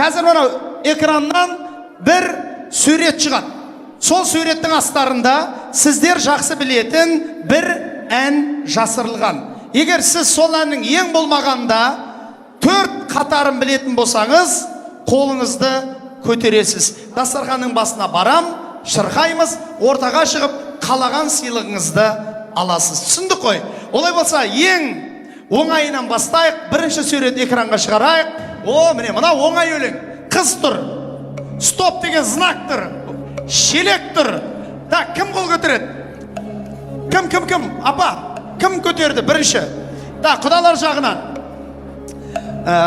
Қазір мынау экраннан бір сурет шығады. Сол суреттің астарында сіздер жақсы білетін бір ән жасырылған. Егер сіз сол әннің ең болмағанда төрт қатарын білетін болсаңыз, қолыңызды көтересіз. Дастарханның басына барам, шырқаймыз, ортаға шығып, қалаған сыйлығыңызды аласыз. Түсіндік қой? Олай болса, ең оңайынан бастайық. Бірінші сурет экранға шығарайық. О, міне, мына оңай өлең. Қыз тұр. Стоп деген знак тұр. Шелек тұр. Так, кім қол көтереді? Кім, кім, кім? Апа, кім көтерді бірінші? Так, құдалар жағынан.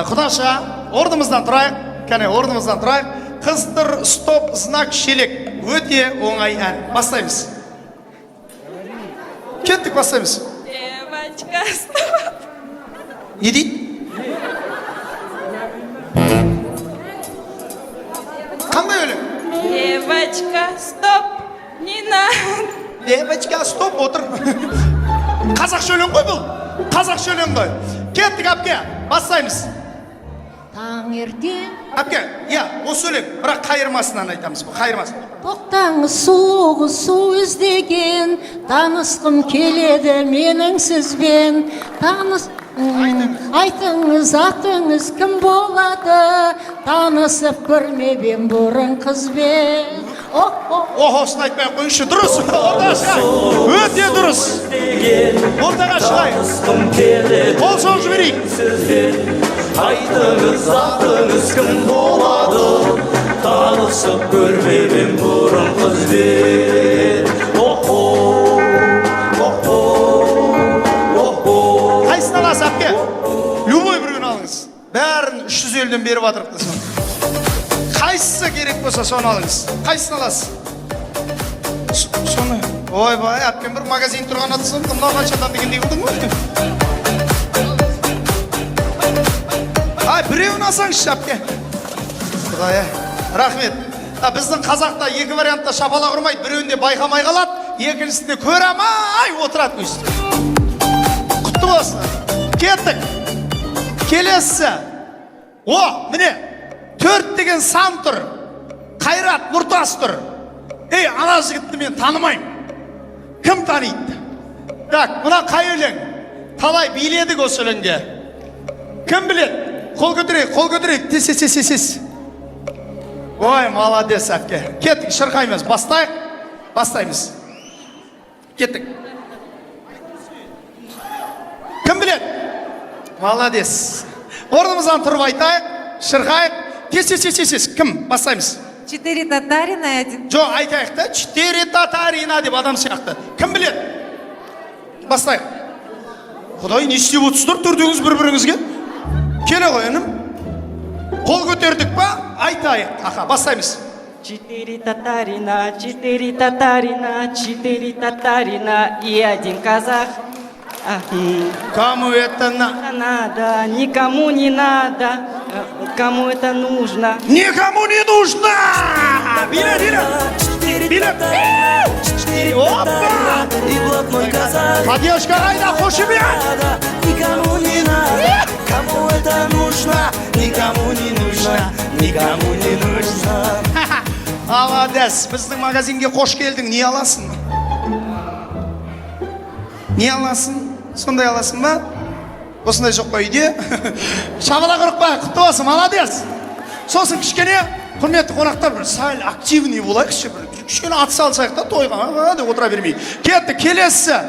Құдаша, орнымыздан тұрайық. Кәне, орнымыздан тұрайық. Қыз тұр, стоп, знак, шелек. Өте оңай ән. Бастаймыз. Кеттік, бастаймыз. Девочка, стоп. Не дейді? Қандай өлең? Девочка, стоп. Не надо. Девочка, стоп, отыр. Қазақша өлең ғой бұл. Қазақша өлең ғой. Кеттік, әпке, бастаймыз. Таңертең. Әпке, иә, осы өлең, бірақ қайырмасынан айтамыз бұл, қайырмасы. Тоқтаңыз, сұлу қыз, су іздеген, танысқым келеді менің сізбен. Таныс, айтыңыз, атыңыз кім болады? Танысып көрмеп ем бұрын қызбен. О-о. Охосын айтпай ақ қойыңызшы, дұрыс, ортаға шығайық. Өте дұрыс. Ортаға шығайық. Қол соғып жіберейік. Айтыңыз, атыңыз кім болады? Танысып көрмеп ем бұрын қызбен. О-о, о-о, о-о. Қайсысын аласыз, әпке? Любой біреуін алыңыз. Бәрін 350-ден беріп жатырық десем. Қайсысы керек болса, соны алыңыз. Қайсысын аласыз? Соны. Ойбай, әпкем, бір магазин тұрған атысың, мынау қаншадан дегендей қылдың ғой. Ай, біреуін алсаңызшы, әпке. Құдай, рахмет. Біздің қазақта екі вариантта шапалақ ұрмайды, біреуінде байқамай қалады, екіншісінде көре алмай отырады өйстіп. Құтты болсын. Кеттік. Келесісі. О, міне, 4 деген сан тұр. Қайрат Нұртас тұр. Ей, ана жігітті мен танымаймын. Кім таниды? Так, мына қай өлең? Талай биледік осы өлеңге. Кім біледі? Қол көтерейік, қол көтерейік. Тез, тез, тез, тез. Ой, молодец, әпке. Кеттік, шырқаймыз. Бастайық. Бастаймыз. Кеттік. Кім біледі? Молодец. Орнымыздан тұрып айтайық, шырқайық. Тез, тез, тез, тез, тез. Кім? Бастаймыз. Четыре татарина и один. Жоқ, айтайық та, четыре татарина деп адам сияқты. Кім біледі? Бастайық. Құдай, не істеп отырсыздар төртеуіңіз бір-біріңізге? Келе ғой, інім. Қол көтердік па? Айтайық. Аха, бастаймыз. Четыре татарина, четыре татарина, четыре татарина и один казах. Кому это на... Надо, никому не надо, кому это нужно? Никому не нужно! Билет, билет! Билет! Опа! И блатной казах. Поддержка қайда? Қошемет! Никому не надо, кому это нужно? Никому не нужно, никому не нужно. Молодец! Біздің магазинге қош келдің. Не аласың? Не аласың? Сондай аласың ба? Осындай жоқ па үйде? Шапалақ ұрып қояйық, құтты болсын, молодец! Сосын кішкене, құрметті қонақтар, бір сәл активный болайықшы, бір кішкене ат салсайық та тойға, а, деп отыра бермей. Кетті, келесісі.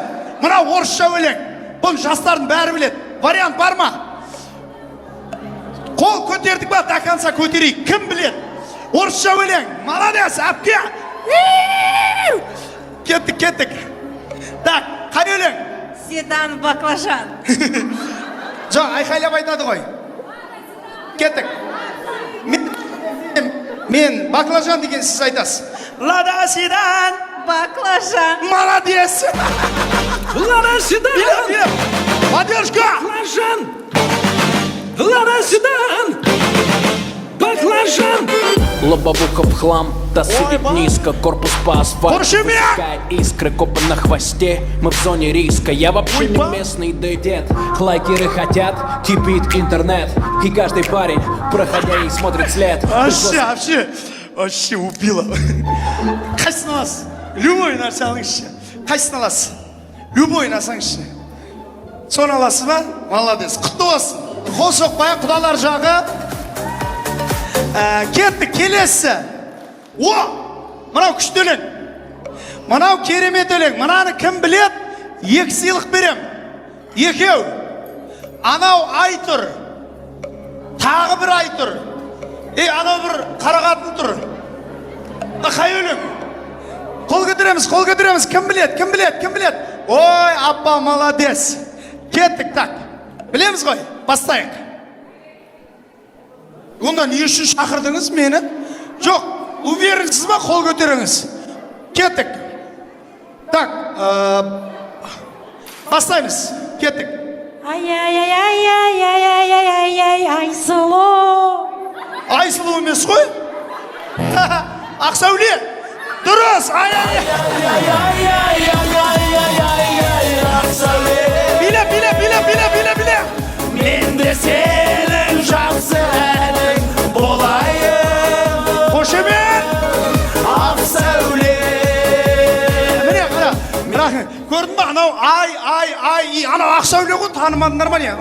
Мына орысша өлең. Бұны жастардың бәрі біледі. Вариант бар ма? Қол көтердік па, до конца көтерейік. Кім біледі? Орысша өлең. Молодец, әпке. Кеттік, кеттік. Так, қай өлең? Седан баклажан. Жоқ, айқайлап айтады ғой. Кеттік. Мен баклажан деген, сіз айтасыз. Лада седан. Баклажан. Молодец. Лада седан. Билет, билет. Поддержка. Баклажан. Лада седан. Баклажан. Лобовуха в хлам. Будто сидит низко, корпус по асфальту Қошемет! Высекает искры, копы на хвосте. Мы в зоне риска, я вообще не местный, да и дед. Лайкеры хотят, кипит интернет. И каждый парень, проходя ей, смотрит след. Вообще, вообще, вообще убила. Қайсысын аласыз? Любой нәрсе алыңызшы. Қайсысын аласыз? Любой алсаңызшы. Соны аласыз ба? Молодец. Құтты болсын. Қол соқпайық, құдалар жағы. Кеттік, келесі. О! Мынау күшті өлең. Мынау керемет өлең. Мынаны кім білет? Екі сыйлық берем. Екеу. Анау ай тұр. Тағы бір ай тұр. Ей, анау бір қара қатын тұр. Мына қай өлең? Қол көтереміз, қол көтереміз. Кім білет, кім білет, кім білет? Ой, апа, молодец. Кеттік, так. Білеміз ғой, бастайық. Онда не үшін шақырдыңыз мені? Жоқ, уверенсіз ба, қол көтеріңіз. Кеттік. Так, бастаймыз. Кеттік. Ай-яй-яй-яй-яй-яй-яй-яй, Айсұлу. Айсұлу емес қой. Ақсәуле. Дұрыс. Ай, ай, ай. Биле, биле, биле, биле, биле, биле. Мен де сенің жақсы әнің болайын. Қошемет. Ақсәуле. Міне, қара. Мына, көрдің ба, анау ай, ай, ай, и, анау Ақсәуле ғой, танымадыңдар ма не?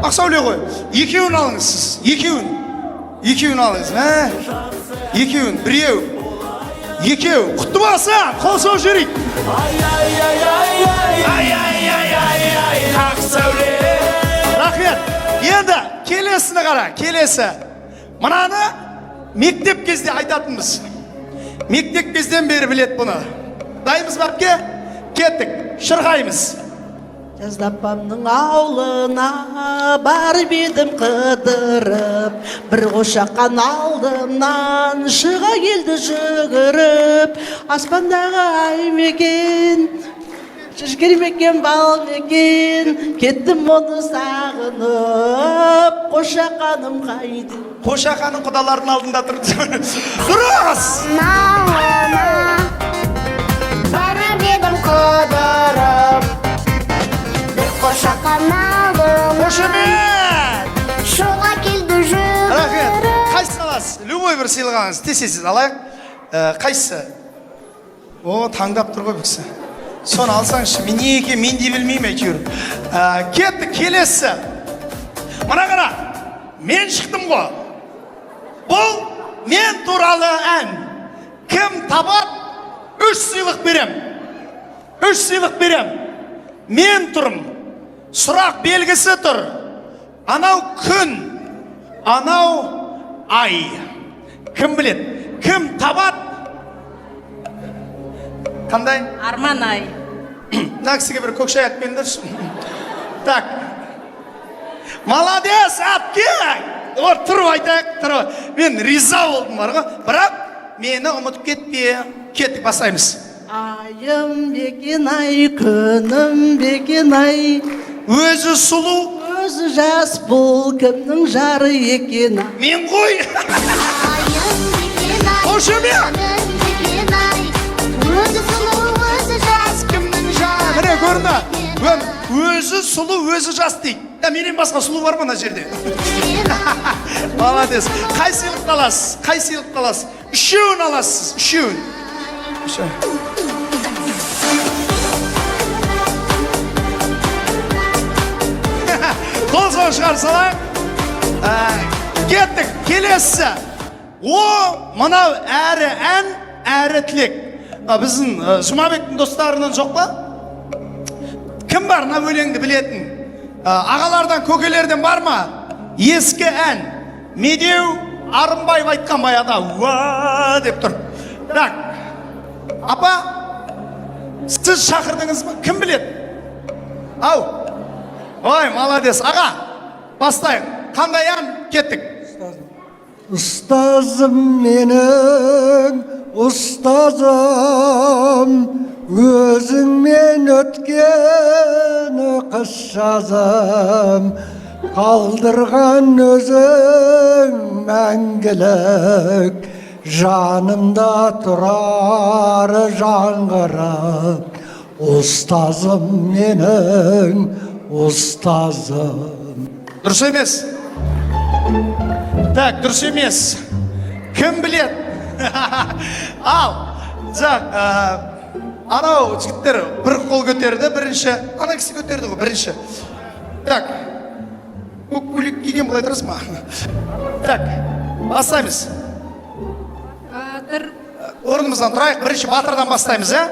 Ақсәуле ғой. Екеуін алыңыз сіз, екеуін. Екеуін алыңыз, мә. Екеуін, біреу. Екеу. Құтты болсын, қол соғып жіберейік. Ай-ай-ай-ай-ай-ай, Ақсәуле. Рахмет. Енді келесіні қара, келесі. Мынаны мектеп кезде айтатынбыз. Мектеп кезден бері білет бұны. Дайынбыз ба, әпке? Кеттік, шырқаймыз. Жаздапамның аулына барып едім қыдырып, бір қошақан алдымнан шыға келді жүгіріп. Аспандағы ай мекен, шешкер мекен, бал мекен, кеттім оны сағынып, қошақаным қайда? Қошақаның құдалардың алдында тұр. Дұрыс! Ауылына барып едім қыдырып, бір қошақан алдымнан Қошемет! шыға келді Рахмет. жүгіріп. Қайсысын аласыз? Любой бір сыйлық алыңыз. Тез тез алайық. Қайсысы? О, таңдап тұр ғой бұл кісі. Соны алсаңызшы. Мен не екенін мен де білмеймін әйтеуір. Кеттік, келесі. Мына қара. Мен шықтым ғой. Бұл мен туралы ән. Кім табады? Үш сыйлық берем. Үш сыйлық берем. Мен тұрм. Сұрақ белгісі тұр. Анау күн, анау ай. Кім білет? Кім табады? Қандай? Арман ай. Мына кісіге бір көк шай алып келіңдерші. Так. Молодец, әпке! О, тұрып айтайық, тұрып. Мен риза болдым бар ғой. Бірақ мені ұмытып кетпе. Кеттік, бастаймыз. Айым бекен ай, күнім бекен ай. Өзі сұлу, Өзі жас, бұл кімнің жары екен ай? Мен ғой. Айым бекен ай, Қошемет! күнім бекен ай, өзі сұлу, өзі жас, Кімнің жары? Міне көрді. Өзі сұлу, өзі жас дейді. Да, менен басқа сұлу бар ма мына жерде? Молодец. Қай сыйлықты аласыз? Қай сыйлықты аласыз? Үшеуін аласыз, үшеуін. Үшеуін. Қол соғып шығарып салайық. Кеттік, келесі. О, мынау әрі ән, әрі тілек. Біздің Жұмабектің достарынан жоқ па? Кім бар мына өлеңді білетін? Ағалардан, көкелерден бар ма? Ескі ән. Медеу Арынбаев айтқан баяғыда. Уа деп тұр. Так. Апа, сіз шақырдыңыз ба? Кім біледі? Ау. Ой, молодец. Аға, бастайық. Қандай ән? Кеттік. Ұстазым менің, ұстазым, өзіңмен өткен қыс жазым, қалдырған өзің мәңгілік Жанымда тұрар жаңғырып, ұстазым менің, ұстазым. Дұрыс емес. Так, дұрыс емес. Кім білет? Ал, так, анау жігіттер бір қол көтерді бірінші. Ана кісі көтерді ғой бірінші. Так, көк көйлек киген, былай тұрасың ба? Так, бастаймыз. Батыр. Орнымыздан тұрайық, бірінші батырдан бастаймыз, ә?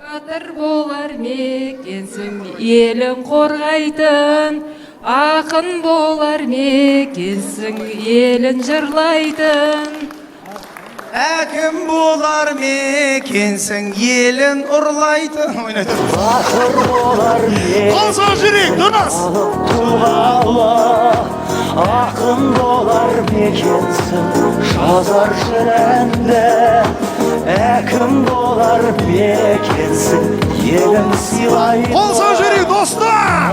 Батыр болар мекенсің елін қорғайтын, ақын болар мекенсің елін жырлайтын. Әкім болар мекенсің елін ұрлайтын. Ойнайды. Батыр болар. Қол соғып жіберейік, дұрыс. Туғалы ақын болар мекенсің, жазар жыр әнді. Әкім болар мекенсің, елін сыйлай. Қол соғып жіберейік, достар.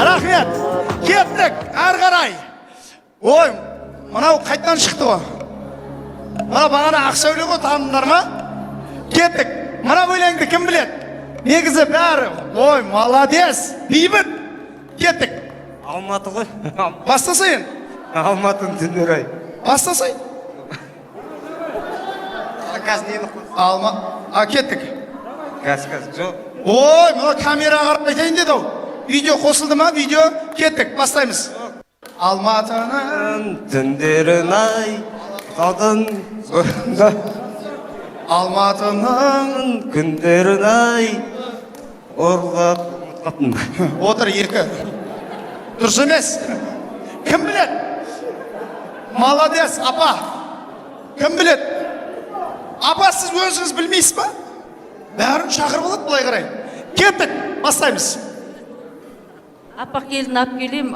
Рахмет. Кеттік әрі қарай. Ой, мынау қайтадан шықты ғой. Мына бағана Ақсәуле ғой, таныдыңдар ма? Кеттік. Мына өлеңді кім біледі? Негізі бәрі. Ой, молодец. Бейбіт. Кеттік. Алматы ғой. Бастаса енді. Алматының түндері ай. Бастасай. Қазір нені? Алма. А, кеттік. Қазір, қазір, жоқ. Ой, мына камераға қарап айтайын деді ау. Видео қосылды ма? Видео. Кеттік, бастаймыз. Алматының түндерін ай таудың Алматының күндерін ай ұрлап ұмытып. Отыр екі. Дұрыс емес. Кім біледі? Молодец, апа. Кім біледі? Апа, сіз өзіңіз білмейсіз ба? Бәрін шақырып алады былай қарай. Кеттік, бастаймыз. Аппақ келін алып келем.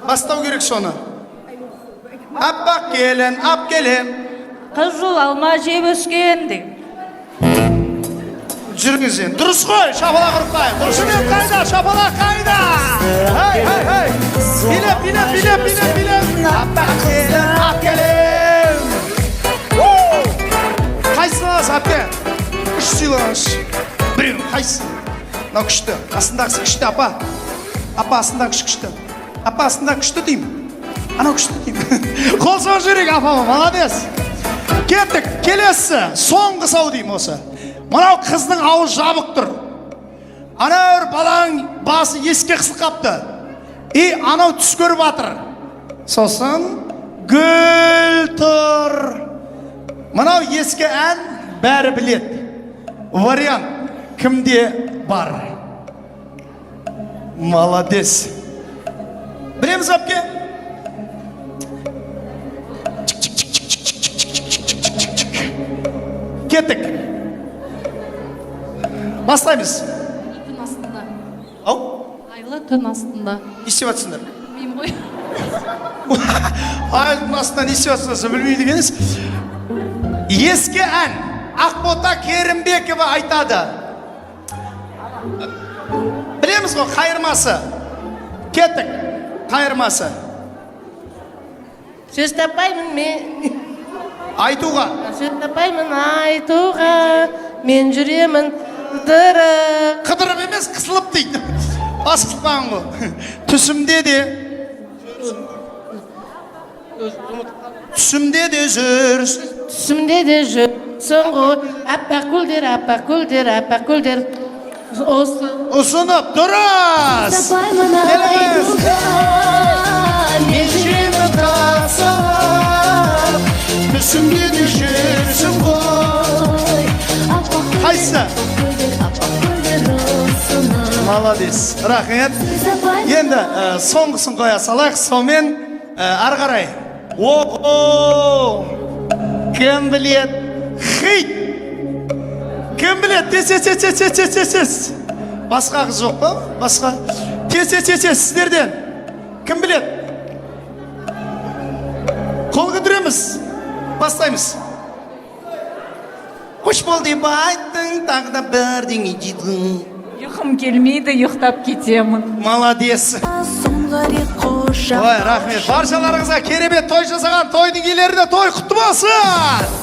Бастау керек соны. Аппақ келін ап келем. Қызыл алма жеп өскен деген. Жүріңіз енді. Дұрыс қой, шапалақ ұрып қояйық. Дұрыс емес, қайда? Шапалақ қайда? Хей, хей, хей. Билеп, билеп, билеп, билеп, билеп. Аппақ келін ап келем. Қайсысын аласыз, әпке? Үш сыйлаңыз. Біреу, қайсысы? Мынау күшті. Астындағысы күшті, апа. Апа, астындағы күшті. Апа, астындағы күшті деймін. Анау күшті деймін. Қол соғып жіберейік апама, молодец. Кеттік, келесі, соңғы сау деймін осы. Мынау қыздың ауызы жабық тұр. Ана бір баланың басы есікке қысылып қапты. И анау түс көріп жатыр. Сосын гүл тұр. Мынау ескі ән, бәрі біледі. Вариант кімде бар? Молодец. Білеміз, әпке? Чик, чик, чик, чик, чик, чик, чик, чик, чик, чик, чик. Кеттік. Бастаймыз. Түн астында. Ау, Айлы түн астында. Не істеп жатсыңдар? Білмеймін ғой. Айлы түн астында не істеп жатсыңдар, білмейді екенсіз. Ескі ән. Ақбота Керімбекова айтады. Білеміз ғой, қайырмасы. Кеттік. Қайырмасы. Сөз таппаймын мен. Айтуға. Сөз таппаймын айтуға, мен жүремін қыдырып. Қыдырып емес, қысылып дейді. Бас қысылмаған ғой. Түсімде де жүрсің. Түсімде де жүрсің ғой. Аппақ гүлдер, аппақ гүлдер, аппақ гүлдер осы. Ұсынып, дұрыс. Таппаймын Келіңіз. айтуға, мен жүремін қасып, түсімде де жүрсің ғой. Аппақ Қайсысы? гүлдер, аппақ гүлдер ұсынып. Молодец, рахмет. Енді соңғысын қоя салайық, сонымен ары қарай. Ого, кім білет? Хит. Кім білет? Тез, тез, тез, тез, тез, тез, тез, тез. Басқа қыз жоқ па? Басқа. Тез, тез, тез, тез, сіздерден кім білет? Қол көтереміз, бастаймыз. Қош бол деп айттың, тағы да бірдеңе дедің. Ұйқым келмейді, ұйықтап кетемін. Молодец. Соңғы рет. Ой, рахмет. Баршаларыңызға керемет той жасаған тойдың иелеріне той құтты болсын!